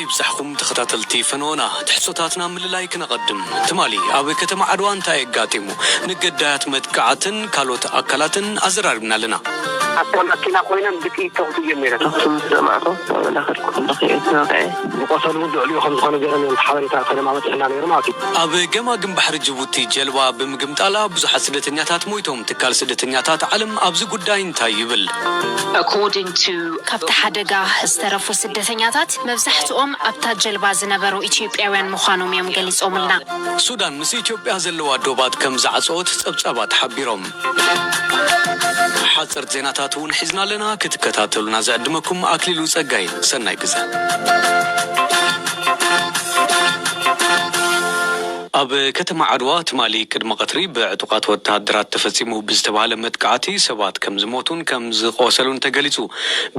ይብዛሕኩም ተኸታተልቲ ፈነወና፣ ትሕዝቶታትና ምልላይ ክነቐድም። ትማሊ ኣብ ከተማ ዓድዋ እንታይ ኣጋጢሙ? ንገዳያት መጥቃዕትን ካልኦት ኣካላትን ኣዘራሪብና ኣለና። ኣብታ ማኪና ኮይኖም ብጥይት ተኹሲ ጀሚሮም። ተኹሲ ምስ ሰማዕኩ፣ ናኸድኩ ከለኹ እየ ተወቒዐ። ዝቆሰሉ እውን ልዕሊኡ ከም ዝኾነ ገይሮም እዮም ሓበሬታ ፈለማ በፂሑና ነይሩ ማለት እዩ። ኣብ ገማግም ባሕሪ ጅቡቲ ጀልባ ብምግምጣላ ብዙሓት ስደተኛታት ሞይቶም። ትካል ስደተኛታት ዓለም ኣብዚ ጉዳይ እንታይ ይብል? According to ካብቲ ሓደጋ ዝተረፉ ስደተኛታት መብዛሕትኦም ኣብታ ጀልባ ዝነበሩ ኢትዮጵያውያን ምዃኖም እዮም ገሊጾምልና። ሱዳን ምስ ኢትዮጵያ ዘለዋ ዶባት ከም ዝዓጸወት ጸብጻባት ሓቢሮም። ሓጸርቲ ዜናታት እውን ሒዝና ኣለና፣ ክትከታተሉና ዝዕድመኩም ኣክሊሉ ጸጋይ። ሰናይ ግዜ። ኣብ ከተማ ዓድዋ ትማሊ ቅድሚ ቀትሪ ብዕጡቓት ወተሃደራት ተፈጺሙ ብዝተባህለ መጥቃዕቲ ሰባት ከም ዝሞቱን ከም ዝቆሰሉን ተገሊጹ።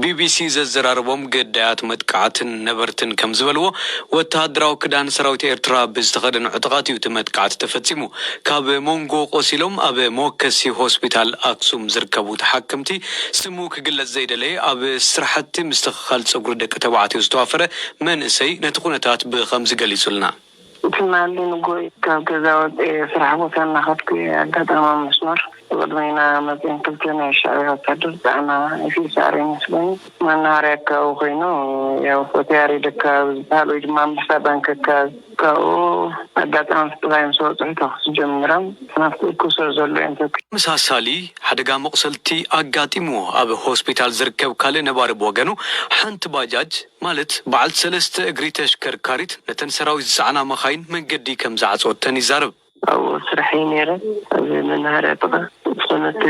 ቢቢሲ ዘዘራረቦም ግዳያት መጥቃዕትን ነበርትን ከም ዝበልዎ፣ ወተሃደራዊ ክዳን ሰራዊት ኤርትራ ብዝተኸደኑ ዕጡቓት እዩ እቲ መጥቃዕቲ ተፈጺሙ። ካብ መንጎ ቆሲሎም ኣብ መወከሲ ሆስፒታል ኣክሱም ዝርከቡ ተሓከምቲ፣ ስሙ ክግለጽ ዘይደለየ ኣብ ስራሕቲ ምስትኽኻል ጸጉሪ ደቂ ተባዕትዮ ዝተዋፈረ መንእሰይ ነቲ ኩነታት ብኸምዚ ገሊጹልና። ትማሊ ንጎይ ካብ ገዛ ወፅኤ ስራሕ ቦታ እናኸድኩ እየ። ኣጋጣሚ ኣብ መስመር ብቕድመይና መፅኦም ክልተ ናይ ሻዕብያ ወታደር ፃዕና ኤፍኤስኣር ይመስለኒ። መናሃርያ ኣካባቢ ኮይኑ፣ ያው ሆቴል ያሬድ ኣካባቢ ዝበሃል ወይ ድማ ኣንበሳ ባንክ ኣካባቢ፣ ካብኡ ኣጋጣሚ ፍጥላይ ምስ በፅሑ ተኹሲ ጀሚሮም። ናብቲ እኩብ ሰብ ዘሎ እዮም ተኩ ተመሳሳሊ ሓደጋ መቑሰልቲ ኣጋጢምዎ ኣብ ሆስፒታል ዝርከብ ካልእ ነባሪ ብወገኑ፣ ሓንቲ ባጃጅ ማለት በዓልቲ ሰለስተ እግሪ ተሽከርካሪት ነተን ሰራዊት ዝጸዓና መኻይን መንገዲ ከም ዝዓጸወተን ይዛረብ። ኣብኡ ስራሕ እዩ ነይረ፣ ኣብ መናሃርያ ጥቓ። ዝኾነት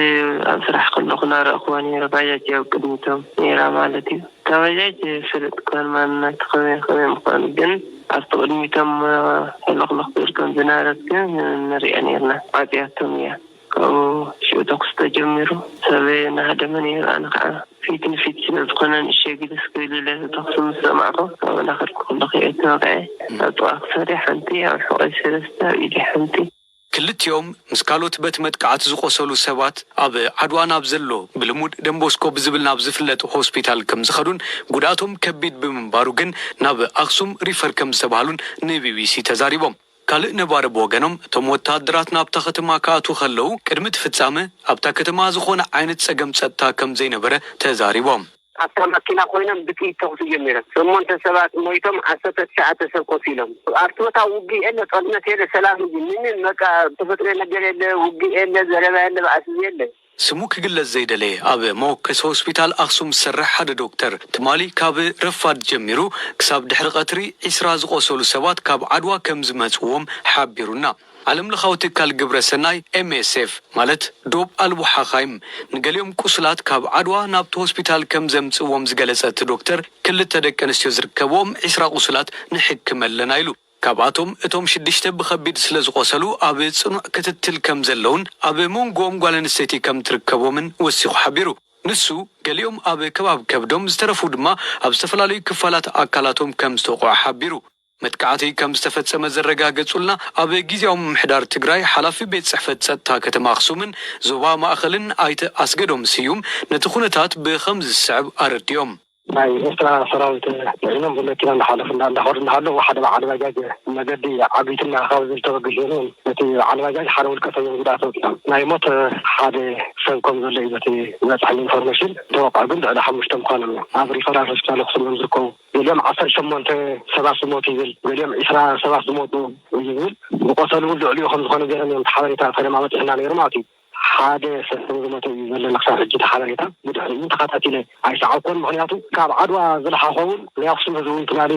ኣብ ስራሕ ከለኹ እናረእኽዋ ነይረ፣ ባጃጅ ኣብ ቅድሚቶም ነይራ ማለት እዩ። እታ ባጃጅ ፍልጥ ክኾን ማንነት ከመይ ከመይ ምዃኑ ግን ኣብቲ ቅድሚቶም ሕልኽልኽ ትብል ከም ዝነበረት ግን ንሪኣ ነይርና። ዓጽያቶም እያ። ካብኡ ሽዑ ተኩስ ተጀሚሩ። ሰብ እናሃደመ ነይሩ። ኣነ ከዓ ፊት ንፊት ስለ ዝኾነ ንእሸ ግድስ ክብል ኢለ ተኹሲ ምስ ሰማዕኩ፣ ካብኡ እናኸድኩ ከለኹ እየ ተወቒዐ። ኣብ ጥቓ ክሳደይ ሓንቲ፣ ኣብ ሕቖይ ሰለስተ፣ ኣብ ኢደይ ሓንቲ። ክልቲኦም ምስ ካልኦት በቲ መጥቃዕቲ ዝቖሰሉ ሰባት ኣብ ዓድዋ ናብ ዘሎ ብልሙድ ደንቦስኮ ብዝብል ናብ ዝፍለጥ ሆስፒታል ከም ዝኸዱን ጉድኣቶም ከቢድ ብምንባሩ ግን ናብ ኣኽሱም ሪፈር ከም ዝተባህሉን ንቢቢሲ ተዛሪቦም። ካልእ ነባሪ ብወገኖም፣ እቶም ወተሃደራት ናብታ ከተማ ክኣትዉ ከለዉ፣ ቅድሚ እቲ ፍጻመ ኣብታ ከተማ ዝኾነ ዓይነት ጸገም ጸጥታ ከም ዘይነበረ ተዛሪቦም። ኣብታ ማኪና ኮይኖም ብጥይት ተኹሲ ጀሚሮም። ሸሞንተ ሰባት ሞይቶም፣ ዓሰርተ ትሽዓተ ሰብ ቆሲሎም። ኣብቲ ቦታ ውግእ የለ፣ ጦርነት የለ፣ ሰላም እዩ። ምንም በቃ ተፈጥሮ ነገር የለ፣ ውግእ የለ፣ ዘረባ የለ፣ ባእሲ የለ። ስሙ ክግለጽ ዘይደለየ ኣብ መወከሲ ሆስፒታል ኣኽሱም ዝሰርሕ ሓደ ዶክተር፣ ትማሊ ካብ ረፋድ ጀሚሩ ክሳብ ድሕሪ ቀትሪ ዒስራ ዝቖሰሉ ሰባት ካብ ዓድዋ ከም ዝመጽዎም ሓቢሩና። ዓለምለኻዊ ትካል ግብረ ሰናይ ኤምኤስኤፍ፣ ማለት ዶብ ኣልቦ ሓኻይም፣ ንገሊኦም ቁሱላት ካብ ዓድዋ ናብቲ ሆስፒታል ከም ዘምጽእዎም ዝገለጸ እቲ ዶክተር፣ ክልተ ደቂ ኣንስትዮ ዝርከብዎም ዒስራ ቁሱላት ንሕክም ኣለና ኢሉ። ካብኣቶም እቶም ሽዱሽተ ብኸቢድ ስለ ዝቖሰሉ ኣብ ጽኑዕ ክትትል ከም ዘለውን ኣብ መንጎኦም ጓል ኣንስተይቲ ከም ትርከቦምን ወሲኹ ሓቢሩ። ንሱ፣ ገሊኦም ኣብ ከባቢ ከብዶም፣ ዝተረፉ ድማ ኣብ ዝተፈላለዩ ክፋላት ኣካላቶም ከም ዝተወቕዑ ሓቢሩ። መጥቃዕቲ ከም ዝተፈጸመ ዘረጋገጹልና ኣብ ግዝያዊ ምምሕዳር ትግራይ ሓላፊ ቤት ጽሕፈት ጸጥታ ከተማ ኣኽሱምን ዞባ ማእኸልን ኣይተ ኣስገዶም ስዩም ነቲ ኩነታት ብኸምዚ ዝስዕብ ኣረዲኦም። ናይ ኤርትራ ሰራዊት ጽዒኖም ብመኪና እንዳሓለፉ እንዳ-፣ እንዳኸዱ እንዳሃለዉ ሓደ በዓል ባጃጅ መገዲ ዓቢትና ካብ ዝብል ተበጊሱ ነቲ በዓል ባጃጅ ሓደ ውልቀ ሰብ እዮም ጉድኣት ኣውፂኦም። ናይ ሞት ሓደ ሰብ ከም ዘሎ እዩ በቲ ዝበፅሐኒ ኢንፎርሜሽን። ተወቃዕ ግን ልዕሊ ሓሙሽተ ምዃኖም እዮም ኣብ ሪፈራል ሆስፒታል ኣኽሱም እዮም ዝርከቡ። ገሊኦም ዓሰርተ ሸሞንተ ሰባት ዝሞቱ ይብል፣ ገሊኦም ዒስራ ሰባት ዝሞቱ እዩ ዝብል። ዝቆሰሉ እውን ልዕሊኡ ከም ዝኾነ ገይሮም እዮም እቲ ሓበሬታ ፈለማ በፂሑና ነይሩ ማለት እዩ። ሓደ ሰብ ዝሞተ እዩ ዘለና ክሳብ ሕጂ እቲ ሓበሬታ። ብድሕሪኡ እውን ተኸታቲለ ኣይሰዓብኩን። ምኽንያቱ ካብ ዓድዋ ዝለሓኸ እውን ናይ ኣኽሱም ህዝቢ እውን ትማሊ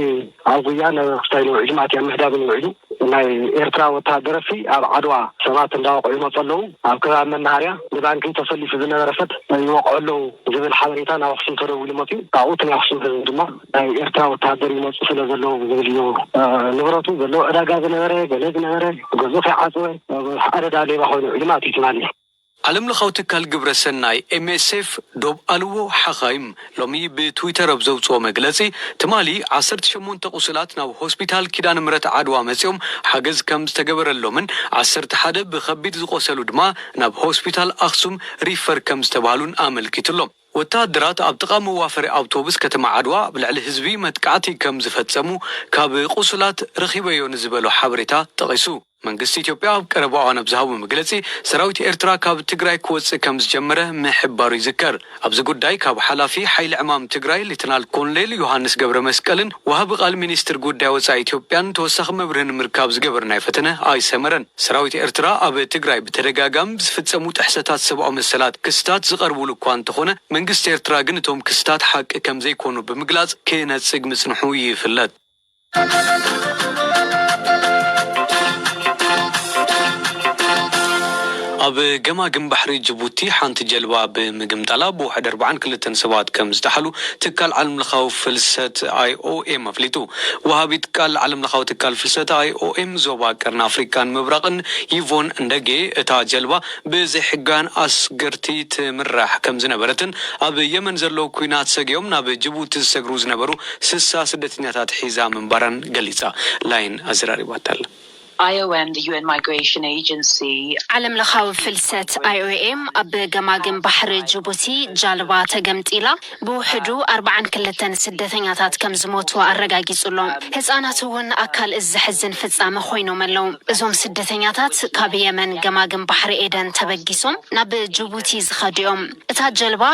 ኣብ ጉያን ኣብ ክስታይን ውዒሉ ማለት እዩ፣ ኣብ ምህዳብን ውዒሉ። ናይ ኤርትራ ወተሃደረሲ ኣብ ዓድዋ ሰባት እንዳወቕዑ ይመፁ ኣለዉ። ኣብ ከባቢ መናሃርያ ንባንኪ ተሰሊፉ ዝነበረ ሰብ ይወቕዑ ኣለዉ ዝብል ሓበሬታ ናብ ኣኽሱም ተደዊሉ መፅዩ። ካብኡ እቲ ናይ ኣኽሱም ህዝቢ ድማ ናይ ኤርትራ ወተሃደር ይመፁ ስለ ዘለዉ ዝብል እዩ። እ፣ ንብረቱ ዘለዎ ዕዳጋ ዝነበረ፣ ገለ ዝነበረ ገዝኡ ከይዓፅወ፣ እ፣ ኣደዳ ሌባ ኮይኑ ውዒሉ ማለት እዩ ትማሊ። ዓለም ለኻዊ ትካል ግብረ ሰናይ ኤምኤስኤፍ ዶብ ኣልዎ ሓኻይም ሎሚ ብትዊተር ኣብ ዘውፅኦ መግለፂ፣ ትማሊ ዓሰርተ ሸሞንተ ቁስላት ናብ ሆስፒታል ኪዳነ ምሕረት ዓድዋ መፂኦም ሓገዝ ከም ዝተገበረሎምን ዓሰርተ ሓደ ብኸቢድ ዝቆሰሉ ድማ ናብ ሆስፒታል ኣኽሱም ሪፈር ከም ዝተባህሉን ኣመልኪቱሎም። ወተሃደራት ኣብ ጥቓ መዋፈሪ ኣውቶቡስ ከተማ ዓድዋ ኣብ ልዕሊ ህዝቢ መጥቃዕቲ ከም ዝፈጸሙ ካብ ቁሱላት ረኺበዮ ንዝበሎ ሓበሬታ ጠቒሱ። መንግስቲ ኢትዮጵያ ኣብ ቀረባ እዋን ኣብ ዝሃቦ መግለጺ፣ ሰራዊት ኤርትራ ካብ ትግራይ ክወጽእ ከም ዝጀመረ ምሕባሩ ይዝከር። ኣብዚ ጉዳይ ካብ ሓላፊ ሓይሊ ዕማም ትግራይ ሌተናል ኮሎኔል ዮሃንስ ገብረ መስቀልን ወሃቢ ቃል ሚኒስትር ጉዳይ ወጻኢ ኢትዮጵያን ተወሳኺ መብርሂ ንምርካብ ዝገበርናዮ ፈተነ ኣይሰመረን። ሰራዊት ኤርትራ ኣብ ትግራይ ብተደጋጋሚ ብዝፍጸሙ ጥሕሰታት ሰብኣዊ መሰላት ክስታት ዝቐርብሉ እኳ እንተኾነ፣ መንግስቲ ኤርትራ ግን እቶም ክስታት ሓቂ ከም ዘይኮኑ ብምግላጽ ክነጽግ ምጽንሑ ይፍለጥ። ኣብ ገማግም ባሕሪ ጅቡቲ ሓንቲ ጀልባ ብምግምጣላ ብውሕድ ኣርባዓን ክልተን ሰባት ከም ዝጠሓሉ ትካል ዓለም ለኻዊ ፍልሰት ኣይኦኤም ኣፍሊጡ። ወሃቢት ቃል ዓለም ለኻዊ ትካል ፍልሰት ኣይኦኤም ዞባ ቀርኒ ኣፍሪቃን ምብራቕን ይቮን እንደጌ፣ እታ ጀልባ ብዘይሕጋውያን ኣስገርቲ ትምራሕ ከም ዝነበረትን ኣብ የመን ዘለዉ ኲናት ሰጊኦም ናብ ጅቡቲ ዝሰግሩ ዝነበሩ ስሳ ስደተኛታት ሒዛ ምንባራን ገሊጻ። ላይን ኣዘራሪባታ ኣላ። I O M, the U N Migration Agency. ዓለም ለኻዊ ፍልሰት ኣይኦኤም ኣብ ገማግም ባሕሪ ጅቡቲ ጃልባ ተገምጢላ ብውሕዱ ኣርባዓን ክልተን ስደተኛታት ከም ዝሞቱ ኣረጋጊጹ ኣሎ። ህጻናት እውን ኣካል እዚ ዘሕዝን ፍጻመ ኮይኖም ኣለዉ። እዞም ስደተኛታት ካብ የመን ገማግም ባሕሪ ኤደን ተበጊሶም ናብ ጅቡቲ ዝኸዱ እዮም። እታ ጀልባ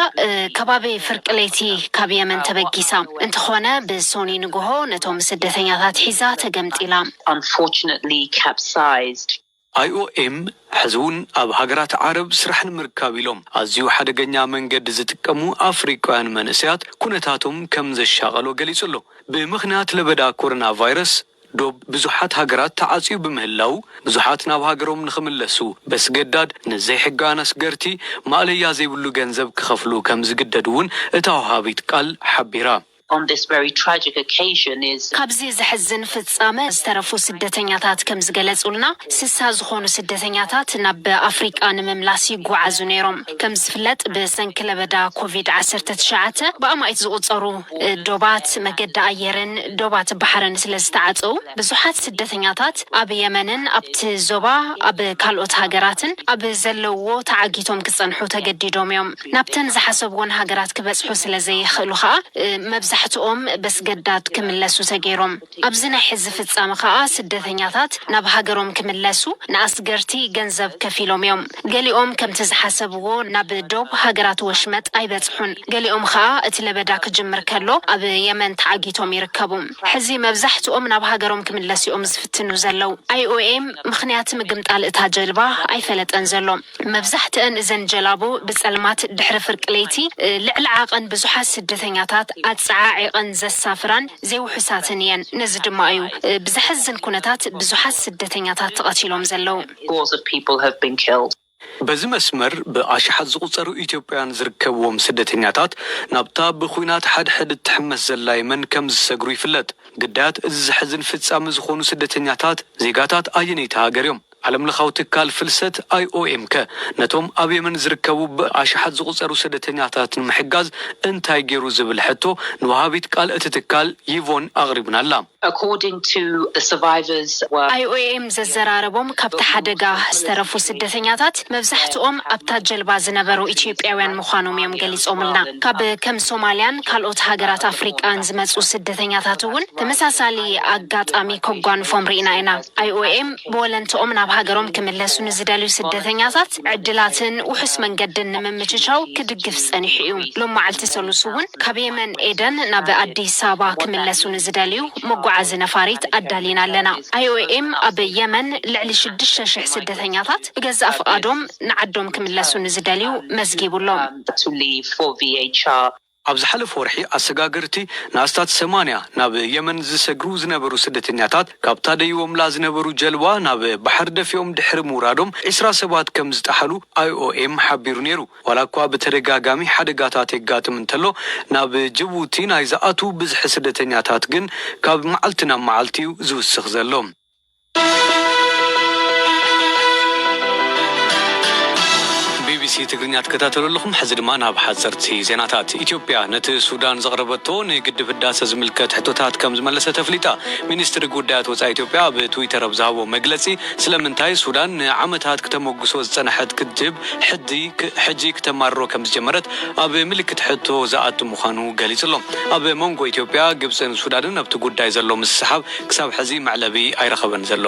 ከባቢ ፍርቂ ለይቲ ካብ የመን ተበጊሳ እንተኾነ ብሶኒ ንግሆ ነቶም ስደተኛታት ሒዛ ተገምጢላ። Unfortunately capsized. ኣይኦኤም ሕዚ እውን ኣብ ሃገራት ዓረብ ስራሕ ንምርካብ ኢሎም ኣዝዩ ሓደገኛ መንገዲ ዝጥቀሙ ኣፍሪቃውያን መንእሰያት ኩነታቶም ከም ዘሻቐሎ ገሊጹ ኣሎ። ብምኽንያት ለበዳ ኮሮና ቫይረስ ዶብ ብዙሓት ሃገራት ተዓጽዩ ብምህላው፣ ብዙሓት ናብ ሃገሮም ንኽምለሱ በስገዳድ ንዘይሕጋውያን ኣስገርቲ ማእለያ ዘይብሉ ገንዘብ ክኸፍሉ ከም ዝግደዱ እውን እታ ወሃቢት ቃል ሓቢራ። On this very tragic occasion is ካብዚ ዘሕዝን ፍጻመ ዝተረፉ ስደተኛታት ከም ዝገለጹልና፣ ስሳ ዝኾኑ ስደተኛታት ናብ ኣፍሪቃ ንምምላስ ይጓዓዙ ነይሮም። ከም ዝፍለጥ ብሰንኪ ለበዳ ኮቪድ ዓሰርተ ትሽዓተ ብኣማኢት ዝቑጸሩ ዶባት መገዲ ኣየርን ዶባት ባሕርን ስለ ዝተዓጸው ብዙሓት ስደተኛታት ኣብ የመንን ኣብቲ ዞባ ኣብ ካልኦት ሃገራትን ኣብ ዘለውዎ ተዓጊቶም ክጸንሑ ተገዲዶም እዮም። ናብተን ዝሓሰብዎን ሃገራት ክበጽሑ ስለ ዘይኽእሉ ከኣ መብዛሕትኦም በስገዳድ ክምለሱ ተገይሮም። ኣብዚ ናይ ሕዚ ፍጻመ ከኣ ስደተኛታት ናብ ሃገሮም ክምለሱ ንኣስገርቲ ገንዘብ ከፊሎም እዮም። ገሊኦም ከምቲ ዝሓሰብዎ ናብ ዶብ ሃገራት ወሽመጥ ኣይበጽሑን። ገሊኦም ከኣ እቲ ለበዳ ክጅምር ከሎ ኣብ የመን ተዓጊቶም ይርከቡ። ሕዚ መብዛሕትኦም ናብ ሃገሮም ክምለሱ እዮም ዝፍትኑ ዘለዉ። ኣይኦኤም ምኽንያት ምግምጣል እታ ጀልባ ኣይፈለጠን ዘሎ። መብዛሕትአን እዘን ጀላቡ ብጸልማት ድሕሪ ፍርቂ ለይቲ ልዕሊ ዓቐን ብዙሓት ስደተኛታት ኣጸዓዒቐን ዘሳፍራን ዘይውሑሳትን እየን። ነዚ ድማ እዩ ብዘሕዝን ኩነታት ብዙሓት ስደተኛታት ተቐቲሎም ዘለዉ። Scores of people have been killed. በዚ መስመር ብኣሽሓት ዝቑጸሩ ኢትዮጵያውያን ዝርከብዎም ስደተኛታት ናብታ ብኹናት ሓድሕድ እትሕመስ ዘላ የመን ከም ዝሰግሩ ይፍለጥ። ግዳያት እዚ ዘሕዝን ፍጻመ ዝኾኑ ስደተኛታት ዜጋታት ኣየነይቲ ሃገር እዮም? ዓለም ለኻዊ ትካል ፍልሰት ኣይኦኤም ከ ነቶም ኣብ የመን ዝርከቡ ብኣሽሓት ዝቑጸሩ ስደተኛታት ንምሕጋዝ እንታይ ገይሩ ዝብል ሕቶ ንወሃቢት ቃል እቲ ትካል ይቮን ኣቕሪብናላ። According to the survivors were ኣይኦኤም ዘዘራረቦም ካብቲ ሓደጋ ዝተረፉ ስደተኛታት መብዛሕትኦም ኣብታ ጀልባ ዝነበሩ ኢትዮጵያውያን ምዃኖም እዮም ገሊጾምልና። ካብ ከም ሶማልያን ካልኦት ሃገራት ኣፍሪቃን ዝመጹ ስደተኛታት እውን ተመሳሳሊ ኣጋጣሚ ከጓንፎም ርኢና ኢና። ኣይኦኤም ብወለንትኦም ናብ ሃገሮም ክምለሱ ንዝደልዩ ስደተኛታት ዕድላትን ውሑስ መንገድን ንምምችቻው ክድግፍ ጸኒሑ እዩ። ሎም መዓልቲ ሰሉስ እውን ካብ የመን ኤደን ናብ ኣዲስ ኣበባ ክምለሱ ንዝደልዩ መጓዓዚ ነፋሪት ኣዳሊና ኣለና። ኣይኦኤም ኣብ የመን ልዕሊ ሽዱሽተ ሽሕ ስደተኛታት ብገዛእ ፍቓዶም ንዓዶም ክምለሱ ንዝደልዩ መዝጊቡ ኣሎ። To leave for V H R. ኣብ ዝሓለፈ ወርሒ ኣሰጋገርቲ ንኣስታት ሰማንያ ናብ የመን ዝሰግሩ ዝነበሩ ስደተኛታት ካብታ ደይቦምላ ዝነበሩ ጀልባ ናብ ባሕሪ ደፊኦም ድሕሪ ምውራዶም ዒስራ ሰባት ከም ዝጠሓሉ ኣይኦኤም ሓቢሩ ነይሩ። ዋላ እኳ ብተደጋጋሚ ሓደጋታት የጋጥም እንተሎ፣ ናብ ጅቡቲ ናይ ዝኣትዉ ብዝሒ ስደተኛታት ግን ካብ መዓልቲ ናብ መዓልቲ እዩ ዝውስኽ ዘሎ። ቢቢሲ ሲ ትግርኛ ትከታተሉ ኣለኹም። ሕዚ ድማ ናብ ሓፀርቲ ዜናታት። ኢትዮጵያ ነቲ ሱዳን ዘቕረበቶ ንግድብ ህዳሰ ዝምልከት ሕቶታት ከም ዝመለሰት ኣፍሊጣ። ሚኒስትሪ ጉዳያት ወፃኢ ኢትዮጵያ ኣብ ትዊተር ኣብ ዝሃቦ መግለፂ፣ ስለምንታይ ሱዳን ንዓመታት ክተመጉሶ ዝፀንሐት ግድብ ሕዲ-፣ ክ-፣ ሕጂ ክተማርሮ ከም ዝጀመረት ኣብ ምልክት ሕቶ ዝኣቱ ምዃኑ ገሊጹ ኣሎ። ኣብ መንጎ ኢትዮጵያ፣ ግብፅን ሱዳንን ኣብቲ ጉዳይ ዘሎ ምስሕሓብ ክሳብ ሕዚ መዕለቢ ኣይረኸበን ዘሎ።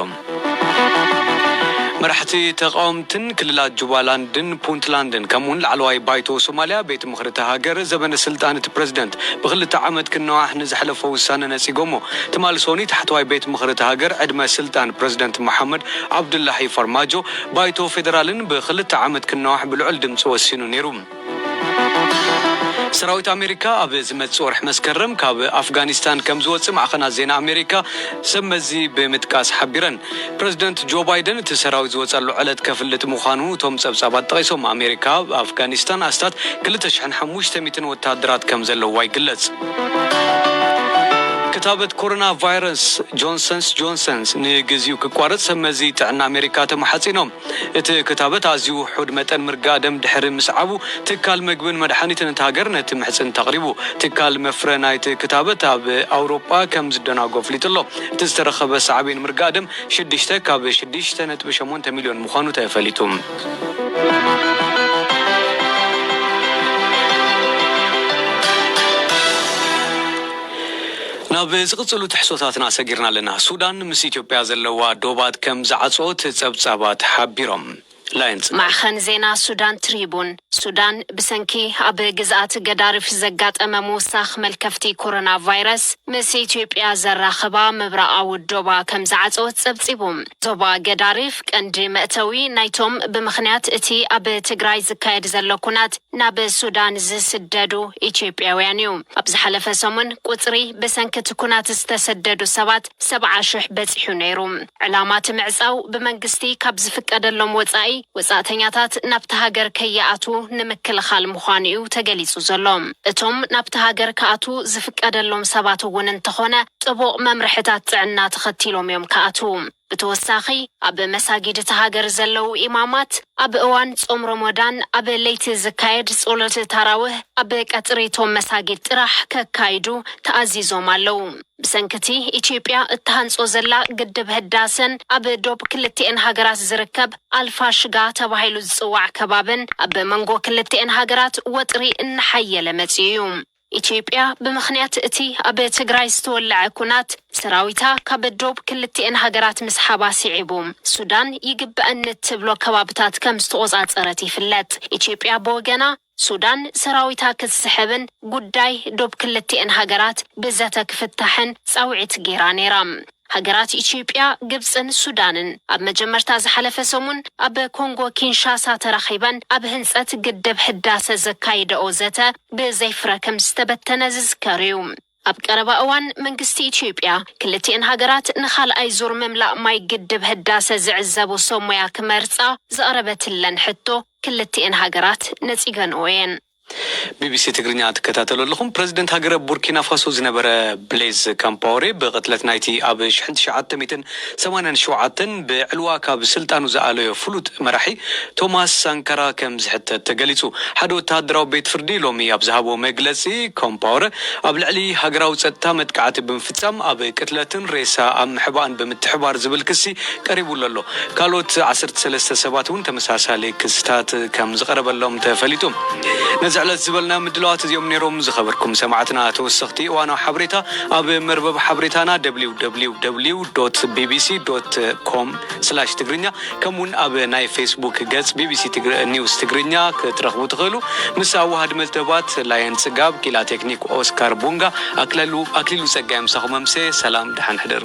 መራሕቲ ተቃወምትን ክልላት ጁባላንድን ፑንትላንድን ከምኡውን ላዕለዋይ ባይቶ ሶማልያ ቤት ምኽሪ እታ ሃገር ዘበነ ስልጣን እቲ ፕረዚደንት ብክልተ ዓመት ክነዋሕ ንዝሓለፈ ውሳነ ነጺጎሞ። ትማሊ ሶኒ ታሕተዋይ ቤት ምኽሪ እታ ሃገር ዕድመ ስልጣን ፕረዚደንት መሓመድ ዓብዱላሂ ፋርማጆ ባይቶ ፌደራልን ብክልተ ዓመት ክነዋሕ ብልዑል ድምፂ ወሲኑ ነይሩ። ሰራዊት ኣሜሪካ ኣብ ዝመጽእ ወርሒ መስከረም ካብ ኣፍጋኒስታን ከም ዝወጽእ ማዕኸናት ዜና ኣሜሪካ ሰብ መዚ ብምጥቃስ ሓቢረን። ፕረዚደንት ጆ ባይደን እቲ ሰራዊት ዝወጸሉ ዕለት ከፍልጥ ምዃኑ እቶም ጸብጻባት ጠቒሶም። ኣሜሪካ ኣብ ኣፍጋኒስታን ኣስታት ክልተ ሽሕን ሓሙሽተ ሚእትን ወታደራት ከም ዘለዋ ይግለጽ። ክታበት ኮሮና ቫይረስ ጆንሰንስ ጆንሰንስ ንግዚኡ ክቋረጽ ሰብ መዚ ጥዕና ኣሜሪካ ተማሓጺኖም። እቲ ክታበት ኣዝዩ ውሑድ መጠን ምርጋእ ደም ድሕሪ ምስዓቡ፣ ትካል መግብን መድሓኒትን እታ ሃገር ነቲ ምሕጽንታ ኣቕሪቡ። ትካል መፍረ ናይቲ ክታበት ኣብ ኣውሮጳ ከም ዝደናጎ ኣፍሊጡ ኣሎ። እቲ ዝተረኸበ ሳዕቤን ምርጋእ ደም ሽዱሽተ ካብ ሽዱሽተ ነጥቢ ሸሞንተ ሚልዮን ምዃኑ ተፈሊጡ። ናብ ዝቕጽሉ ትሕሶታትና ሰጊርና ኣለና። ሱዳን ምስ ኢትዮጵያ ዘለዋ ዶባት ከም ዝዓጽኦት ጸብጻባት ሓቢሮም። ላየንስ። ማዕኸን ዜና ሱዳን ትሪቡን፣ ሱዳን ብሰንኪ ኣብ ግዝኣት ገዳሪፍ ዘጋጠመ ምውሳኽ መልከፍቲ ኮሮና ቫይረስ፣ ምስ ኢትዮጵያ ዘራኽባ ምብራቓዊ ዶባ ከም ዝዓጸወት ጸብጺቡ። ዞባ ገዳሪፍ ቀንዲ መእተዊ ናይቶም ብምኽንያት እቲ ኣብ ትግራይ ዝካየድ ዘሎ ኩናት ናብ ሱዳን ዝስደዱ ኢትዮጵያውያን እዩ። ኣብ ዝሓለፈ ሰሙን ቁጽሪ ብሰንኪ እቲ ኩናት ዝተሰደዱ ሰባት ሰብዓ ሽሕ በጺሑ ነይሩ። ዕላማ እቲ ምዕጻው ብመንግስቲ ካብ ዝፍቀደሎም ወጻኢ ወጻእተኛታት ናብቲ ሃገር ከይኣትዉ ንምክልኻል ምዃኑ እዩ ተገሊጹ ዘሎ። እቶም ናብቲ ሃገር ክኣትዉ ዝፍቀደሎም ሰባት እውን እንተኾነ ጥቡቕ መምርሕታት ጥዕና ተኸቲሎም እዮም ክኣትዉ። ብተወሳኺ ኣብ መሳጊድ እቲ ሃገር ዘለዉ ኢማማት ኣብ እዋን ጾም ሮሞዳን ኣብ ለይቲ ዝካየድ ጸሎት ታራውህ ኣብ ቀጽሪ እቶም መሳጊድ ጥራሕ ከካይዱ ተኣዚዞም ኣለዉ። ብሰንኪ እቲ ኢትዮጵያ እትሃንጾ ዘላ ግድብ ህዳሰን ኣብ ዶብ ክልቲኤን ሃገራት ዝርከብ ኣልፋሽጋ ተባሂሉ ዝጽዋዕ ከባብን ኣብ መንጎ ክልቲኤን ሃገራት ወጥሪ እናሓየለ መጺኡ እዩ። ኢትዮጵያ ብምኽንያት እቲ ኣብ ትግራይ ዝተወለዐ ኩናት ሰራዊታ ካብ ዶብ ክልቲኤን ሃገራት ምስሓባ ስዒቡ፣ ሱዳን ይግበኣኒ እትብሎ ከባብታት ከም ዝተቖጻጸረት ይፍለጥ። ኢትዮጵያ ብወገና ሱዳን ሰራዊታ ክትስሕብን ጉዳይ ዶብ ክልቲኤን ሃገራት ብዘተ ክፍታሕን ጻውዒት ገይራ ነይራ። ሃገራት ኢትዮጵያ፣ ግብጽን ሱዳንን ኣብ መጀመርታ ዝሓለፈ ሰሙን ኣብ ኮንጎ ኪንሻሳ ተራኺበን ኣብ ህንጸት ግድብ ህዳሰ ዘካይደኦ ዘተ ብዘይፍረ ከም ዝተበተነ ዝዝከር እዩ። ኣብ ቀረባ እዋን መንግስቲ ኢትዮጵያ ክልቲኤን ሃገራት ንኻልኣይ ዙር ምምላእ ማይ ግድብ ህዳሰ ዝዕዘቡ ሰብ ሞያ ክመርጻ ዘቕረበትለን ሕቶ ክልቲኤን ሃገራት ነጺገንኦ እየን። ቢቢሲ ትግርኛ ትከታተሉ ኣለኹም። ፕረዚደንት ሃገረ ቡርኪና ፋሶ ዝነበረ ብሌዝ ካምፓወሬ ብቕትለት ናይቲ ኣብ ሽሕን ትሽዓተ ሚእትን ሰማንያን ሸውዓተን ብዕልዋ ካብ ስልጣኑ ዝኣለዮ ፍሉጥ መራሒ ቶማስ ሳንካራ ከም ዝሕተት ተገሊጹ። ሓደ ወተሃደራዊ ቤት ፍርዲ ሎሚ ኣብ ዝሃቦ መግለጺ፣ ኮምፓወረ ኣብ ልዕሊ ሃገራዊ ጸጥታ መጥቃዕቲ ብምፍጻም ኣብ ቅትለትን ሬሳ ኣብ ምሕባእን ብምትሕባር ዝብል ክሲ ቀሪቡሉ ኣሎ። ካልኦት ዓሰርተ ሰለስተ ሰባት እውን ተመሳሳሊ ክስታት ከም ዝቐረበሎም ተፈሊጡ። ነዚ ዕለት ዝበልና ምድላዋት እዚኦም ነይሮም። ዝኸበርኩም ሰማዕትና፣ ተወሰኽቲ እዋናዊ ሓበሬታ ኣብ መርበብ ሓበሬታና ደብሊው ደብሊው ደብሊው ዶት ቢቢሲ ዶት ኮም ስላሽ ትግርኛ፣ ከምኡውን ኣብ ናይ ፌስቡክ ገጽ ቢቢሲ ትግር-፣ ኒውስ ትግርኛ ክትረኽቡ ትኽእሉ። ምስ ኣዋሃድ መደባት ላየን ጽጋብ፣ ኪላ ቴክኒክ ኦስካር ቡንጋ፣ ኣክለሉ-፣ ኣክሊሉ ጸጋይ ምሳኹም ኣምሴ። ሰላም፣ ደሓን ሕደሩ።